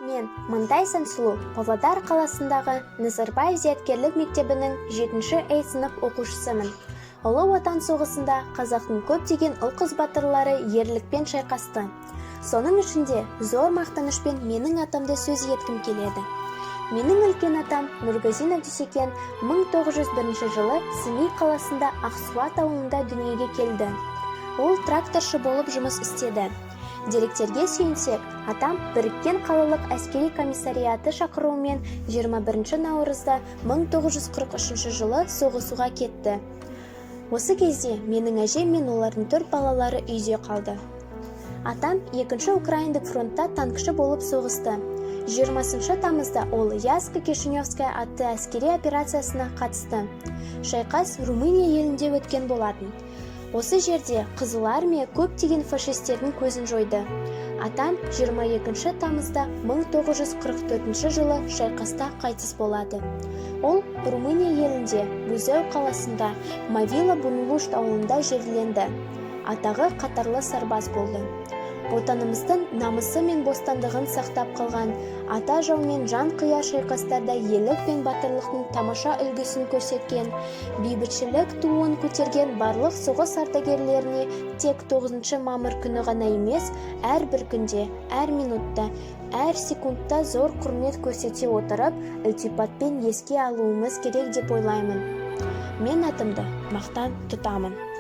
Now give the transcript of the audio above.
Мен, Маңтай Сансұлу, Павлодар қаласындағы Назарбаев зияткерлік мектебінің 7 А сынып оқушысымын. Ұлы Отан соғысында қазақтың көптеген ұл-қыз батырлары ерлікпен шайқасты. Соның ішінде зор мақтанышпен менің атамды сөз еткім келеді. Менің үлкен атам Нұрғазинов Дүйсекен 1901 жылы Семей қаласында Ақсуат ауылында дүниеге келді. Ол тракторшы болып жұмыс істеді. Деректерге сүйенсек, атам Біріккен қалалық әскери комиссариаты шақыруымен 21 наурызда 1943 жылы соғысуға кетті. Осы кезде менің әжем мен олардың төрт балалары үйде қалды. Атам екінші Украиндық фронтта танкшы болып соғысты. 20 тамызда ол Ясско-Кишиневская атты әскери операциясына қатысты. Шайқас Румыния елінде өткен болатын. Осы жерде Қызыл армия көптеген фашистердің көзін жойды. Атам 22 тамызда 1944 жылы шайқаста қайтыс болады. Ол Румыния елінде Бузеу қаласында Мавила Бунулушт ауылында жерленді. Атағы қатарлы сарбаз болды. Отанымыздың намысы мен бостандығын сақтап қалған, ата жаумен жан қия шайқастарда ерлік пен батырлықтың тамаша үлгісін көрсеткен, бейбітшілік туын көтерген барлық соғыс ардагерлеріне тек 9 мамыр күні ғана емес, әрбір күнде, әр минутта, әр секундта зор құрмет көрсете отырып, ілтипатпен еске алуымыз керек деп ойлаймын. Мен атымды мақтан тұтамын.